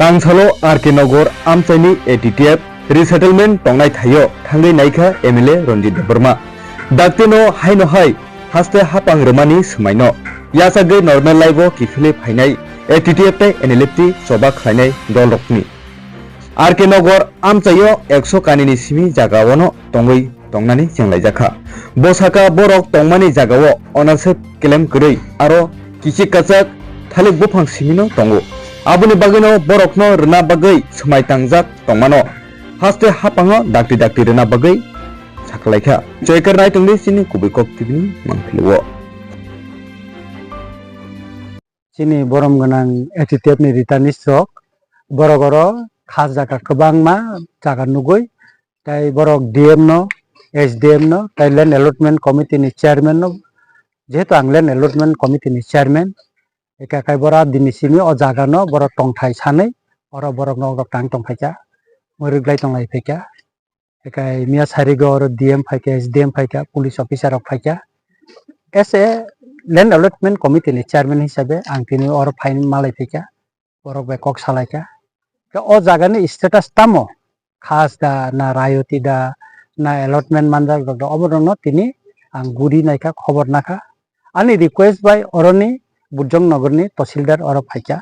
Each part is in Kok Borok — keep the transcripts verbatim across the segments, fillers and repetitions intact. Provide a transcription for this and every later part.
Tangsalo R K Nogor amchaini A T T F resettlement tongnai thaio thangwi naikha M L A Ranjit Debbarma. Daktino haino hai haste hapang rwmani swmaino yachagwi normal life-o kiphilwi phainai A T T F tei N L F T choba khlainai dolrokni. R K Nogor amchaio ekso kanini simi jagao'-no tongwi tongnani chenglaijak kha. Bo sakha borok tongmani jagao ownership claim kwrwi aro kichik kachak thalik buphang simino tongo. Aboni bagwino borokno rwna bagwi swmai tangjak tongmano haste haphango dakti dakti rwna bagwi sakhlaikha. Joykar naitongdi chini kubui kok T V ni mangpili-o. Chini borom gwnang A T T F ni returnees rok, borok oro khas jaga kwbangma jaga nugwi, tei borok D M no, S D M no, tei Land Allotment Committee ni chairman no, jehetu ang Land Allotment Committee ni chairman, eka kai bora dini simi o jaga no borok tongthai sanwi oro borok nok rok tang tongphaikha, mwrwk lai tonglai phaikha. Ekai miya sarigo oro D M phaikha, S D M phaikha, police officer rok phaikha. As a land allotment committee ni chairman hisabe ang tini oro phaini malai phaikha, borok bai kok salaikha. Khe o jaga ni status tamo? Khas da, na rayoti da, na allotment manjak rok da, obo rok no tini ang guri naikha, khobor nakha. Ani request bai oroni Bujong Nogor ni Tahsildar oro phaikha.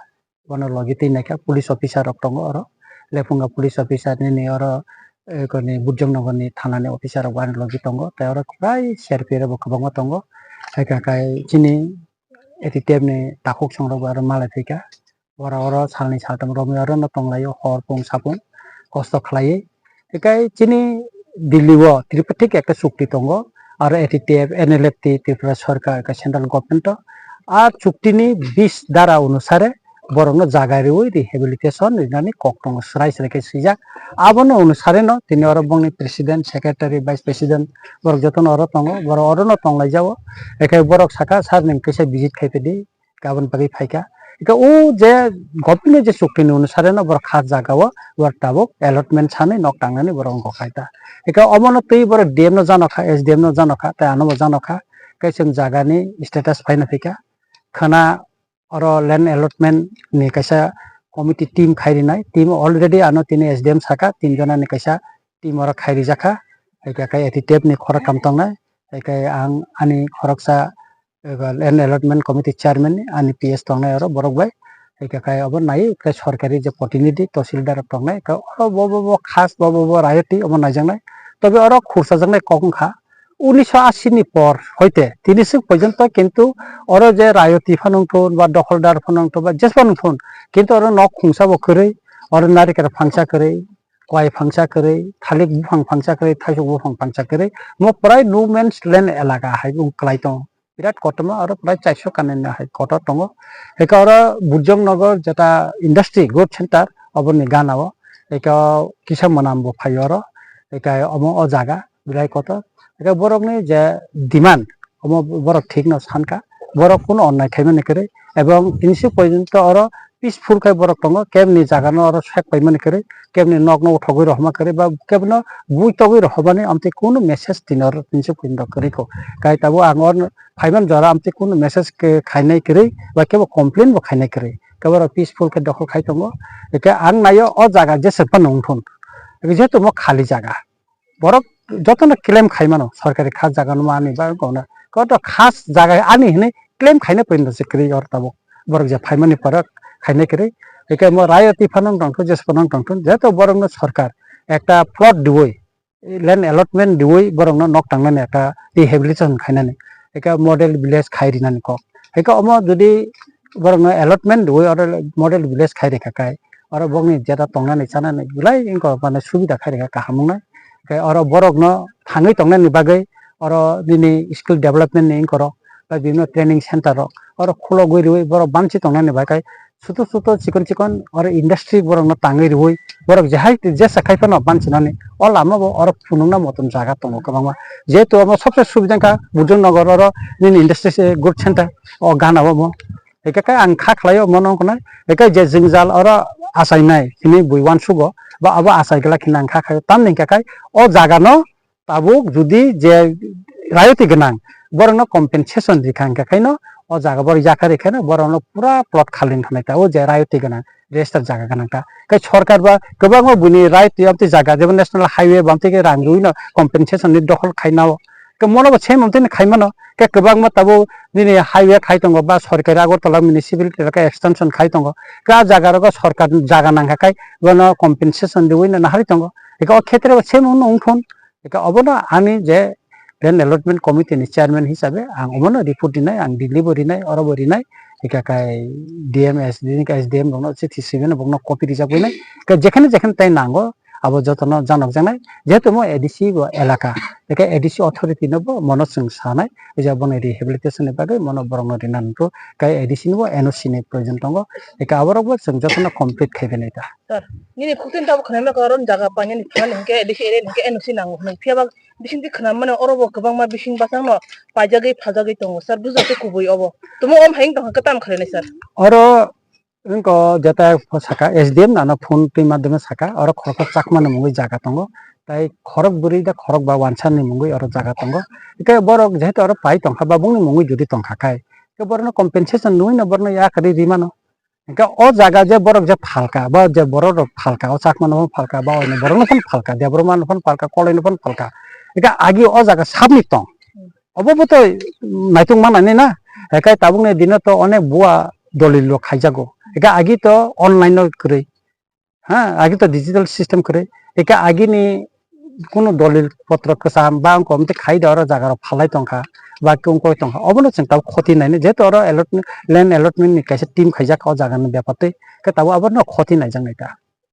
Bono logi twi naikha, police officer rok tongo oro. Lephunga police officer nini oro, eh, koni Bujong Nogor ni thana ni officer rok bo ani logi tongo. Tei oro kwbrai C R P F rok bo kwbangma tongo. Hai kha khai chini A T T F ni takhuk song rok bo aro malai phaikha. Oro, oro salni saltham romwi oro no tonglaio, hor pung sapung kosto khlaiwi. Hikai chini Delhi o Tripartite ekta chukti tongo, aro A T T F, N L F T, Tripura Sarkar, ka central government o. A chukti ni bis dara onusare borok no jaga riwi rehabilitation rinani kok tongo, srai srai khe swijak. Abono onusare no tini oro bongni president, secretary, vice president borok jotono oro tongo, borok oro no tonglaijao. Ekai borok saka sar nwng kisa visit khai phedi. Aboni bagwi phaikha. Eka o je government ni je chukti ni onusare no borok khas jaga o borok tabuk allotment sanwi nok tangnani borok wngkha khaita. Eka omono twi borok D M no janokha, S D M no janokha, tei ano bo janokha. Khe chwng jaga ni status phaina phaikha. Khwna oro land allotment ni kaisa committee team khai rinai. Team already ano tini S D M saka, tin jona ni kaisa team oro khai rijakha. Eka khe A T T F ni khorok kam tongnai. Eka ang ani khoroksa eba land allotment committee chairman ni ani P S tongnai oro borok bai. Eka kai obo nai, kai sorkari je protinidhi, tahsildar rok tongnai, ka oro bo, bo, bo khas, bo, bo, bo rayoti obo naijaknai. Tobe oro khursajaknai kok wngkha, unisho ashi ni por hoite tini swk porjonto kintu oro je rayoti phano wngthun, ba dokholdar phano wngthun, ba jesphano wngthun, kintu oro nok khungsa bo kwrwi, oro narikra phangsa kwrwi, kwai phangsa kwrwi, thalik buphang phangsa kwrwi, thaisok buphang phangsa kwrwi, mo prai no man's land elaka hai wng kwlai tongo. Birat kotorma oro prai chairso kanani hai kotor tongo. Eka oro Bujong Nogor jeta industry growth center oboni gana o. Eka kisa mwnam bo phai oro. Eka omo o jaga birai kotor. Eka borokni je demand omo borok thik no sanka. Borok kuno onnai khaimani kwrwi. Ebong tini se porjonto oro peaceful khe borok tongo, kebni jaga no oro sek paimani kwrwi, kebni nok no uthogwi rohorma kwrwi, ba kebno bui togwi rohormani amtwi kunu message tini oro tini se puino kwrwi kho. Kai tabuk ang oro phaiman jora amtwi kunu message khe khainai kwrwi, ba kebo complain bo khainai kwrwi, kebo oro peaceful khe dokhol khai tongo. Hwnkhe ang naio o jaga jesa phano wngthun, jehetu omo khali jaga. Borok jotono claim khai mano, sorkari khas jaga no ani ba kono. Koto khas jaga ani hinui claim khaina pori no se kwrwi or tabuk. Borok je phaimani pora khaina kwrwi. Eke mo rayoti phano tongthun, jes phano tongthun, jeto borok no sorkar ekta plot diwi, land allotment diwi borok no nok tangnani ekta rehabilitation khainani. Eke model village khai rinani kok. Eke omo jodi borok no allotment diwi oro model village khai rikha kai, oro bokni jeta tongnani chanani belai wngkha mane subida khai rikha kaham wngnai. Tei oro borokno thangwi tongnani bagwi oro nini skill development ni wngkha rok, bai bibhinno training center rok oro khulogwi rwi borok banchi tongnani bagwi sutu sutu chikon chikon oro industry borokno tangwi rwi borok jehai jesa khai phano banchinani o lama bo oro phunukna motom jaga tongo kwbangma. Jehetu omo sobse subida wngkha Bujong Nagar oro nini industry se good center o gana omo. Hingke khe ang kha khlai o mono wngkha nai, hingke je jwngjal oro achainai hinui bui uansugo, ba abo achai glak hinui ang kha khlai o. Tamni hingka khe o jaga no tabuk jodi je rayoti gwnang borok no compensation rikha hingka khe no o jaga borok yakarwi khe no borok no pura plot khali wngkha nai ta o je rayoti gwnang. register jaga gwnang ta. Khe sorkar ba kwbangma buini right twi amtwi jaga, jebo national highway ba amtwi khe rang rwino compensation ni dokhol khaina o. Khe mono bo same amtwi khaimano. Khe kwbangma tabuk nini highway khai tongo ba sorkari Agartala municipality rok khe extension khai tongo. Khe a jaga rogo sorkar jaga nangkha khai bono compensation riwino naharwi tongo. Khe o khetre bo same wngno wngthon. Eka obono ani je land allotment committee ni chairman hisabe ang obono report rinai, ang Delhi bo rinai, oro bo rinai, eka kai D M, S D M, S D M rokno chithi sibeno bokno copy rijak bai nai. Eka jekhene jekhene tai nango abo jotono janok jaknai, jehetu mo A D C bo elaka, eka A D C authority no bo mono chwng sanai, ija bono rehabilitation ni bagwi mono borokno rina nangkho, kai A D C ni bo N O C ni proyojon tongo, eka aborok bo chwng jotono complete khai bai nai ta. Sir, nini khuktin tabuk khwnai mano karon jaga painani thani hinkhe A D C area hinkhe N O C nango hwnwi. Phiya ba bisingtwi khwnam mano oro bo kwbangma bising bachangno paijagwi phajagwi tongo. Sir, bujo khe kubui obo. Tumo om hayung tongkha kwtam khwlainai sir. Oro wngkha jeta saka S D M nano phone twi madhyome saka oro khoroksa Chakmani mungwi jaga tongo. Tai khorok bwrwi da khorok ba wansa ni mungwi oro jaga tongo. Hinkhe borok jehetu oro pai tongkha ba bongni mungwi jodi tongkha khai. Hinkhe borokno compensation nugwi no borokno yakarwi rimano. Hinkhe o jaga je borok je phalka, ba je borok rok phalka, o Chakma no phalka, ba oino borok no phano phalka, Debbarma no phano phalka, Koloi no phano phalka. Hinkhe agi o jaga sabni tong. Obo bo to naitung manani na. Hinkhe tabuk ni dino to onek bua dolil rok khaijago. Hinkhe agi to online no kwrwi. Ha, agi to digital system kwrwi. Hinkhe agi ni kunu dolil potro kwcham ba wngkha omtwi khai da oro jaga rok phalai tongkha ba wngkoi tongkha, obono chwng tabuk khoti nainai, jehetu oro allotment, land allotment ni kaisa team khaijak o jaga ni bepar twi, khe tabuk abono khoti naijak nai ta.